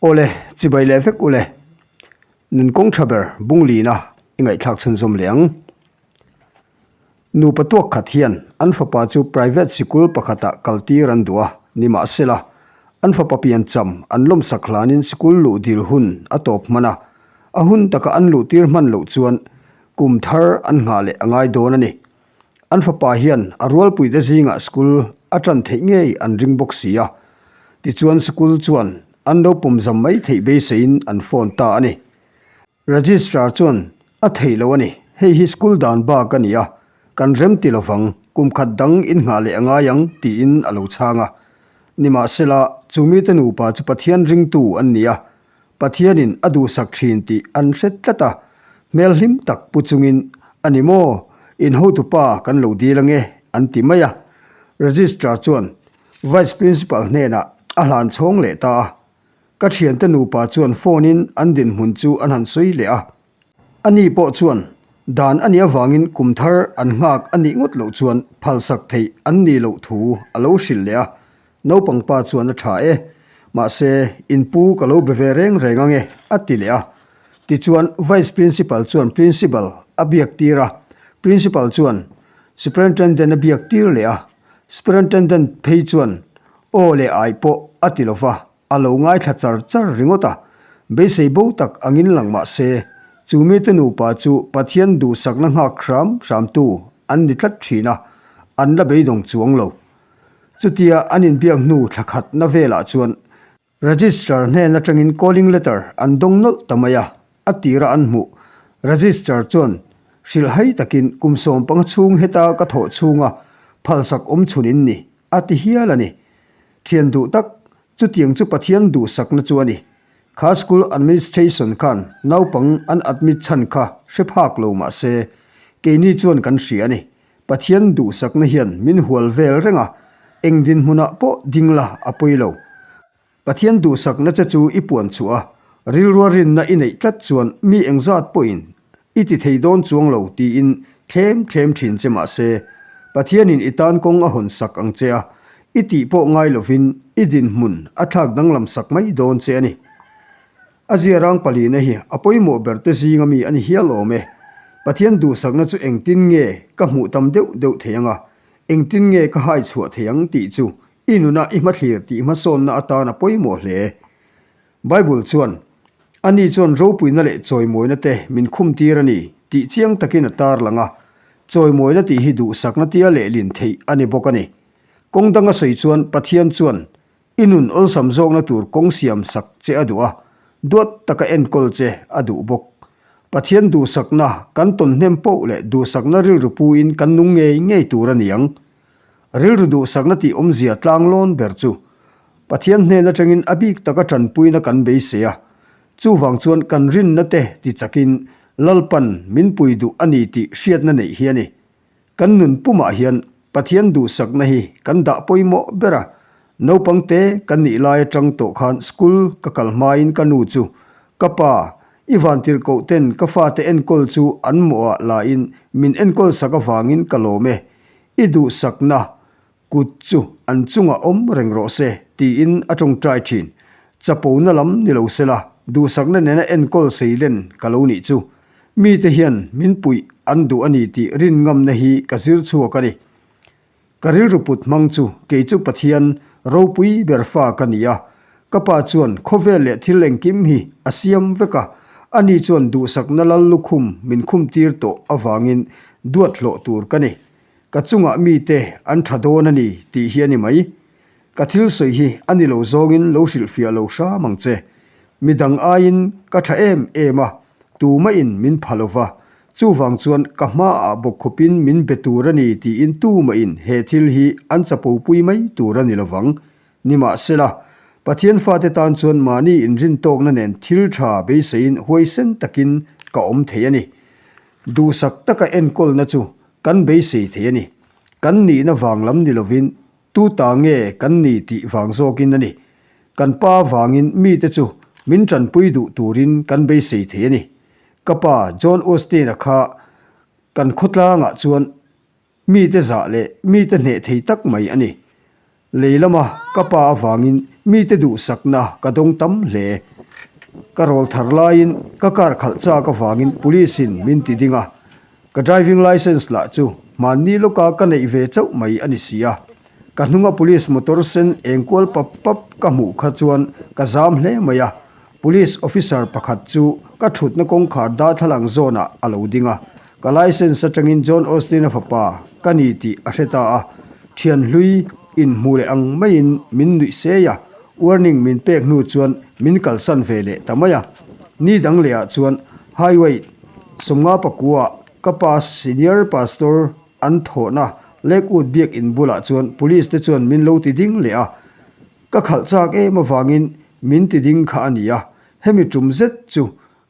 Awle, chibai leh vek ule. Nun kawng tha ber Bunglina i ngaihthlak chhunzawm leh ang. Nupa tuak khat hian an fapa chu private sikul pakhatah kaltir an duh a, nimahsela, an fapa piancham an lawmsak hlanin sikul luh dil hun a tawp hman a, a hun taka an luhtir hman loh chuan kum thar an nghah leh a ngai dawn a ni. An fapa hian a rualpuite zingah school a tan theih ngei an ring bawk si a, tichuan school chuan an lo pawmzam mai theih beiseiin an phone ta a ni. Registrar chuan a theih loh a ni, hei hi school dan bak a ni a, kan rem ti lovang, kum khat dang in nghah leh a ngai ang tiin a lo chhang a. Nimahsela, chu mite nupa chu Pathian ringtu an ni a, Pathianin a duhsak thin tih an hre tlat a, hmel hlim tak pu chungin, A ni maw? In hotupa kan lo dil ange, an ti mai a. Registrar chuan Vice Principal hnenah a hlan chhawng leh ta a. Ka thiante nupa chuan phone-in an dinhmun chu an han sawi leh a. Ani pawh chuan dan a nih avangin kum thar an nghak a nih ngawt loh chuan phalsak theih an nih loh thu a lo hrilh leh a, naupang pa chuan a tha e, mahse in pu ka lo be ve reng reng ange a ti leh a. Tichuan Vice Principal chuan Principal a biak tir a, Principal chuan Superintendent a biak tir leh a, Superintendent phei chuan aw leh ai pawh a ti lova, A lo ngaithla char char ringawt a, beisei bo tak angin lang mah se, chu mite nupa chu Pathian duhsakna nghak hram hramtu an ni tlat thin a, an la beidawng chuang lo. Chutia an inbiak hnu thla khatna velah chuan Registrar hnen atangin calling letter an dawng nawlh ta mai a, a tira an hmuh. Registrar chuan hrilhhai takin kum 15 chhung heta ka thawh chhunga phalsak awm chhun in ni a ti hial a ni. Thian duh tak, chutiang chu Pathian duhsakna chu a ni. Kha school administration khan naupang an admit chhan kha hre phak lo mah se, keini chuan kan hria a ni. Pathian duhsakna hian min hual vel reng a, eng dinhmunah pawh ding la a pawi lo. Pathian duhsakna che chu i puan chhuah a, rilrua rinna i neih tlat chuan mi engzat pawhin i ti thei dawn chuang lo tiin thlem thlem thin che mah se, Pathianin i tan kawng a hawn sak ang che a, i tih pawh ngai lovin i dinhmun a thlak danglam sak mai dawn che a ni. A ziarang palina hi a pawimawh ber te zinga mi a ni hial awm e. Pathian duhsakna chu engtin nge ka hmuh tam deuh deuh thei ang a, engtin nge ka hai chhuah thei ang tih chu I nuna i hmathlir tih hmasawnna atan a pawimawh hle. Bible chuan, Ani chuan ropuina leh chawimawina te min khumtir a ni tih chiang takin a tarlang a. Chawimawina tih hi duhsakna tia lehlin theih a ni bawk a ni. Kawng danga sawi chuan Pathian chuan i nun awlsam zawkna tur kawng siam sak che a duh a, duat taka enkawl che a duh bawk. Pathian duhsakna kan tawn hnem poh leh duhsakna rilru puin kan nung ngei ngei tur a ni ang. Rilru duhsakna tih awmzia tlanglawn ber chu Pathian hnen atangin a bik taka tanpuina kan beisei a, chuvang chuan kan rinna te ti chakin Lalpan min pui duh a ni tih hriatna neih hi a ni. Kan nun pumah hian Pathian duhsakna hi kan dah pawimawh ber a, naupang te kan nih lai atang tawh khan school ka kal hmain ka nu chu ka pa i vantirhkoh ten ka fate enkawl chu an mawhah lain min enkawl sak avangin ka lawm e, I duhsakna kut chu an chungah awm reng rawh se, tiin a tawngtai thin. Chapona lam ni lo sela, duhsakna nena enkawl seilen ka lo nih chu. Mite hian min puih an duh a ni tih rin ngamna hi ka zir chhuak a ni. Ka rilru put hmang chu kei chu Pathian ropui ber fa ka ni a, ka pa chuan khawvel leh thil engkim hi a siam vek a, ani chuan duhsakna lal lukhum min khumtir tawh avangin duat hlawh tur ka ni. Ka chungah mite an tha dawn a ni tih hi a ni mai. Ka thil sawi hi a ni lo zawngin lo hrilhfiah lo hram ang che. Mi dang aiin ka tha em em a, tumahin min pha lo va, chuvang chuan ka hmaah bawk khawpin min be tur a ni tiin tumahin he thil hi an chapopui mai tur a ni lovang. Nimahsela, Pathian fate tan chuan mahni inrintawkna nen thil tha beiseiin huaisen takin ka awm thei a ni. Duhsak taka enkawlna chu kan beisei thei a ni. Kan nihna vang lam ni lovin tu ta nge kan ni tih vang zawkin a ni. Kan pa vangin mite chu min tanpui duh turin kan beisei thei a ni. Ka pa John Austin-a kha kan khawtlangah chuan Mite zah leh mite hneh thei tak mai a ni. Lei lama ka pa avangin mite duhsakna ka dawng tam hle. Ka rawl thar laiin ka car khalh chak avangin police in min ti ding a, ka driving licence lah chu hmanni lawka ka neih ve chauh mai a ni si a. Ka hnunga police motor sen eng kual pap pap ka hmuh kha chuan ka zam hle mai a, police officer pakhat chu ka thutna kawngkhar darthlalang zawnah a lo ding a, ka licence atangin John Austin-a fapa ka ni tih a hre ta a, thian hlui inhmu leh ang maiin min nuih sei a, warning min pek hnu chuan min kalsan ve leh ta mai a. Ni dang lehah chuan highway 55 ah ka pa senior pastor An thawhna Lakewood biakinn bulah chuan police te chuan min lo ti ding leh a, ka khalh chak em avangin min ti ding kha a ni a, hemi tum zet chu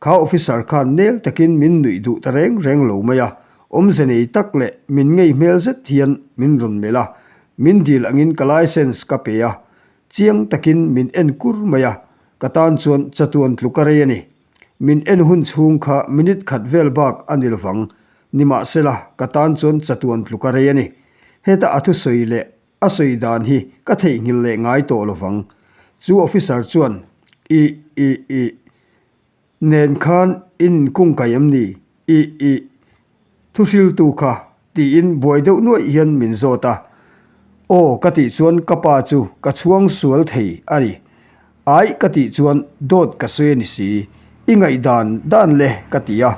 kha officer khan nel takin min nuih duh ta reng reng lo mai a, awmze nei tak leh min ngei hmel zet hian min rawn melh a, min dil angin ka licence ka pe a, chiang takin min en kur mai a, ka tan chuan chatuan tluk a rei a ni. Min en hun chhung kha minute khat vel bak a ni lovang. Nimahsela, ka tan chuan chatuan tluk a rei a ni. Heta a thusawi leh a sawi dan hi ka theihnghilh leh ngai tawh lovang. Chu officer chuan, I, i, i, nen khan in inkungkai em ni? I, i, Thuhriltu kha, tiin buai deuh nuaih hian min zawt a. Aw ka tih chuan ka pa chu ka chhuang sual thei a ni. Aih ka tih chuan dawt ka sawi a ni si. I ngaihdan dan le ka ti a,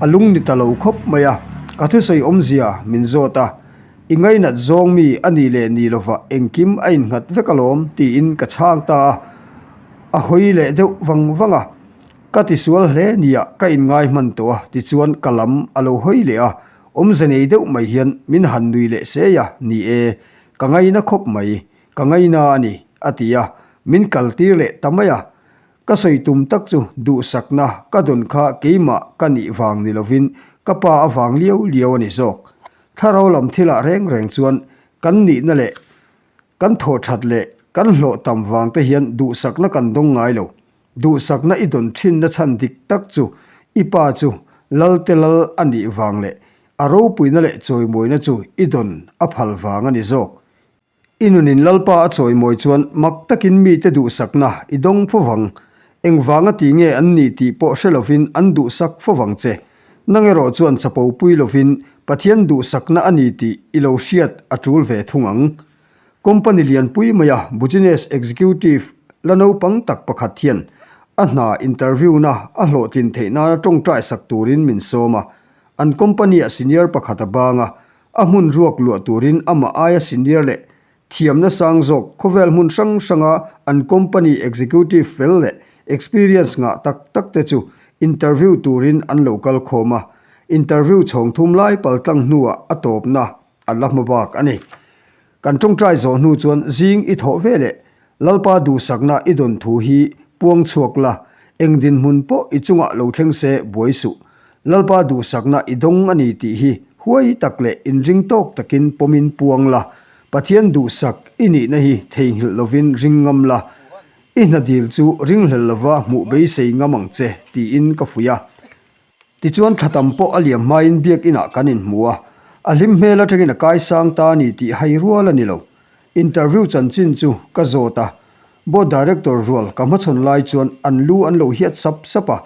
a lung ni ta lo khawp mai a. Ka thusawi awmzia min zawt a, I ngainat zawng mi a ni leh ni lova engkim a innghat vek alawm tiin ka chhang ta a. A hawi leh deuh vang vang a. Ka tisual hle nia ka inngai hman tawh a tichuan ka lam a lo hawi leh a, awmze nei deuh mai hian min han nui leh sei a, ni e, ka ngaina khawp mai, ka ngaina a ni, a ti a, min kaltir leh ta mai a. Ka sawi tum tak chu duhsakna ka dawn kha keimah ka nih vang ni lovin ka pa avang liau liau a ni zawk. Thlarau lam thilah reng reng chuan kan nihna leh kan thawh that leh kan hlawh tam vang te hian duhsakna kan dawng ngai lo. Duhsakna i dawn thinna chhan dik tak chu i pa chu Lalte Lal a nih vang leh a ropuina leh chawimawina chu i dawn a phal vang a ni zawk. I nunin Lalpa a chawimawi chuan mak takin mite duhsakna i dawng fo vang. Engvanga ti nge an ni tih pawh hre lovin an duhsak fo vang che. Nang erawh chuan chapo pui lovin Pathian duhsakna a ni tih i lo hriat a tul ve thung ang. Company lianpui maia business executive la naupang tak pakhat hian a hna interview na a hlawhtlin theih nana tawngtai sak turin min sawm a. An company ah senior pakhat a bang a, a hmun ruak luah turin amah aia senior leh thiamna sang zawk khawvel hmun hrang hranga an company executive fel leh experience ngah tak tak te chu interview turin an lo kal khawm a. Interview chhawng thum lai paltlang hnuah a tawpna a la hma bak a ni. Kan tawngtai zawh hnu chuan zing i thawh ve leh Lalpa duhsakna i dawn thu hi puang chhuak la, eng dinhmun pawh i chungah lo thleng se buai suh. Lalpa duhsakna i dawng a ni tih hi huai tak leh inring tawk takin pawmin puang la, Pathian duhsak i nihna hi theihnghilh lovin ring ngam la, i hna dil chu ringhlel lova hmuh beisei ngam ang che tiin ka fuih a. Tichuan thla tam pawh a liam hmain biakinah kan inhmu a, a hlim hmel atangin a kaisang ta a ni tih hai rual a ni lo. Interview chanchin chu ka zawt a, Board Director rual ka hmachhawn lai chuan an lu an lo hiat sap sap a,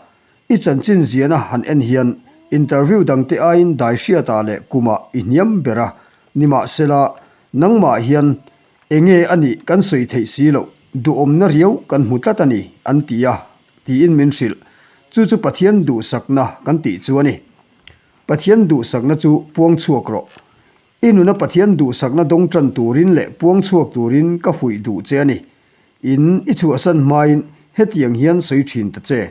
I chanchin ziana han en hian interview dangte aiin dai hriatah leh kumah i hniam ber a, nimahsela nangmah hian Enge a nih kan sawi theih si loh, duhawmna riau kan hmu tlat a ni, an ti a, tiin min hrilh. Chu chu Pathian duhsakna kan tih chu a ni. Pathian duhsakna chu puang chhuak rawh. I nuna Pathian duhsakna dawng tan turin leh puang chhuak turin ka fuih duh che a ni. In i chhuahsan hmain hetiang hian sawi thin ta che.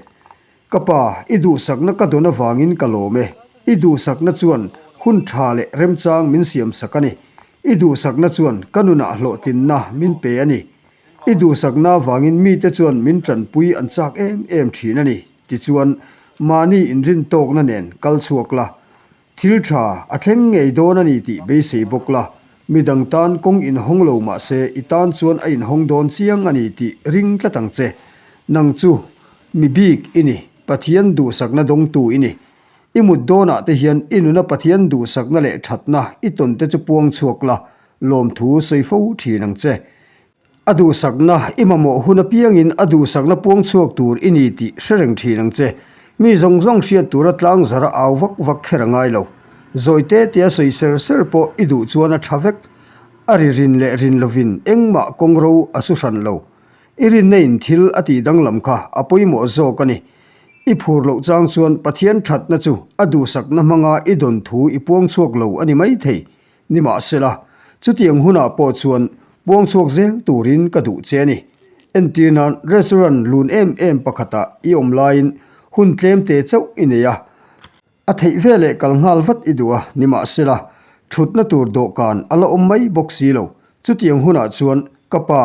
Ka pa, i duhsakna ka dawn avangin ka lawm e. I duhsakna chuan hun tha leh remchang min siamsak a ni. I duhsakna chuan ka nunah hlawhtlinna min pe a ni. I duhsakna avangin mite chuan min tanpui an chak em em thin a ni. Tichuan, mahni inrintawkna nen kal chhuak la. Thil tha a thleng ngei dawn a ni tih beisei bawk la, midang tan kawng inhawng lo mah se i tan chuan a inhawng dawn chiang a ni tih ring tlat ang che. Nang chu mi bik i ni, Pathian duhsakna dawngtu i ni. I mut dawnah te hian i nuna Pathian duhsakna leh thatna i tawn te chu puang chhuak la, lawmthu sawi fo thin ang che. A duhsakna i mamawh hun apiangin a duhsakna puang chhuak tur i ni tih hre reng thin ang che. Mi zawng zawng hriat tura tlang zara au vak vak kher a ngai lo. Zawi te tia sawi ser ser pawh i duh chuan a tha vek. A ri rin leh rin lovin engmah kawng ro a su hran lo. I rinna in thil a tih danglam kha a pawimawh zawk a ni. I phur loh chang chuan Pathian thatna chu a duhsakna hmanga i dawn thu i puang chhuak lo a ni maithei. Nimahsela, chutiang hunah pawh chuan puang chhuak zel turin ka duh che a ni. Entir nan restaurant lun em em pakhatah i awm laiin hun tlem te chauh i nei a, a theih veleh kal nghal vat i duh a, nimahsela, thutna tur dawhkan a la awm mai bawk si lo. Chutiang hunah chuan ka pa,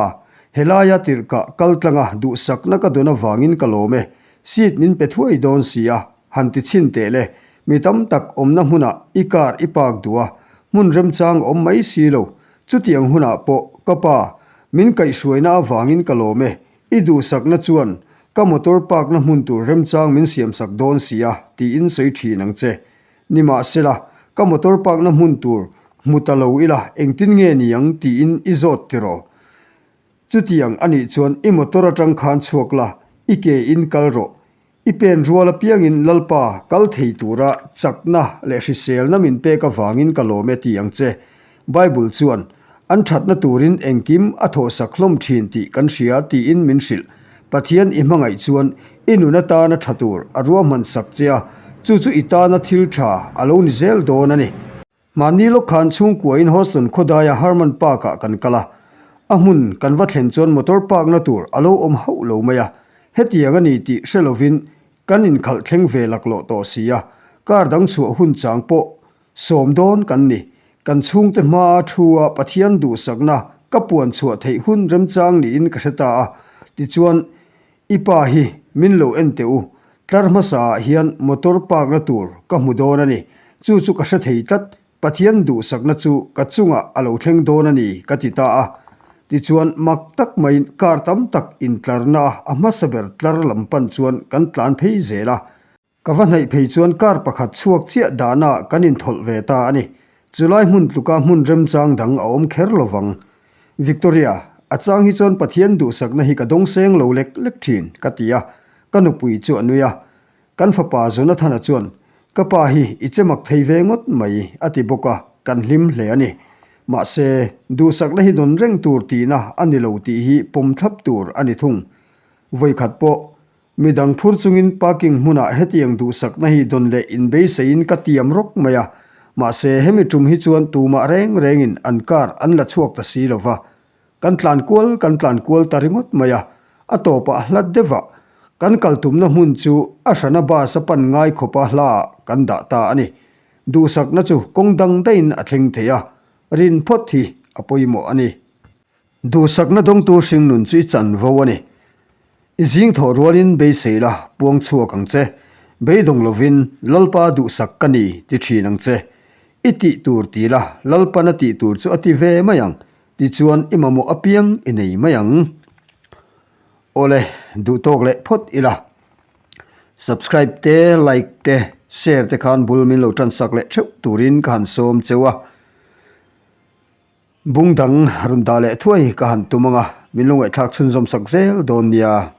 helaia tirhkah kal tlanga duhsakna ka dawn avangin ka lawm e, seat min pe thuai dawn si a, Han ti chhin teh le, mi tam tak awmna hmunah i car i park duh a, hmun remchang a awm mai si lo. Chutiang hunah pawh ka pa, min kaihhruaina avangin ka lawm e, i duhsakna chuan ka motor park-na hmun tur remchang min siamsak dawn si a, tiin sawi thin ang che. Nimahsela, ka motor park-na hmun tur hmu ta lo ila engtin nge ni ang tiin i zawt tiraw? Chutiang a nih chuan i motor atang khan chhuak la, i ke in kal rawh. I pen rual apiangin Lalpa kal thei tura chakna leh hriselna min pek avangin ka lawm e ti ang che. Bible chuan, An thatna turin engkim a thawhsak hlawm thin tih kan hria tiin min hrilh. Pathian i hmangaih chuan i nun atana tha tur a ruahman sak che a, chu chu i tana thil tha a lo ni zel dawn a ni. Mahni lawk khan chhungkuain Houston khawdaia Herman Park-ah kan kal a, a hmun kan va thlen chuan motor park-na tur a lo awm hauh lo mai a, hetiang a ni tih hre lovin kan inkhalh thleng ve laklawh tawh si a, car dang chhuah hun chang pawh sawm dawn kan ni. Kan chhungte hmaa thu a Pathian duhsakna ka puan chhuah theih hun remchang niin ka hre ta a, tichuan I pa hi min lo en teh u, tlar hmasa ah hian motor park na tur ka hmu dawn a ni, chu chu ka hre thei tlat, Pathian duhsakna chu ka chungah a lo thleng dawn a ni ka ti ta a. Tichuan mak tak maiin car tam tak intlarna a a hmasa ber tlar lam pan chuan kan tlan phei zel a. Ka va hnaih phei chuan car pakhat chhuak chiah dahna ah kan inthawlh ve ta a ni. Chulai hmun tluka hmun remchang dang a awm kher lo vang. Victoria, a chang hi chuan Pathian duhsakna hi ka dawng seng lo lek lek thin, ka ti a. Ka nupui chu a nui a. Kan fapa Jonathana chuan, Ka pa hi i che mak thei ve ngawt mai, a ti bawk a, kan hlim hle a ni. Mahse, duhsakna hi dawn reng tur tihna a ni lo tih hi pawm thlap tur a ni thung. Vawikhat pawh Midang phur chungin parking hmunah hetiang duhsakna hi dawn leh inbeiseiin ka tiam rawk mai a, mahse hemi tum hi chuan tumah reng rengin an car an la chhuak ta si lo va. Kan tlan kual kan tlan kual ta ringawt mai a, a tawpah hlat deuhah kan kal tumna hmun chu a hrana bus a pan ngai khawpa hlaah kan dah ta a ni. Duhsakna chu kawng dang daihin a thleng thei a, rin phawt hi a pawimawh a ni. Duhsakna dawngtu hringnun chu i chanvo a ni. I zing thawh rualin beisei la, puang chhuak ang che. Beidawng lovin, Lalpa duhsak ka ni, ti thin ang che. I tih tur ti la, Lalpan a tih tur chu a ti ve mai ang, tichuan i mamawh apiang i nei mai ang. Awle, duhtawk leh phawt ila. Subscribe te, like te, share te khan bul min lo tansak leh theuh turin ka han sawm cheu a. Bung dang rawn dah leh thuai ka han tum ang a, min lo ngaihthlak chhunzawm sak zel dawn nia.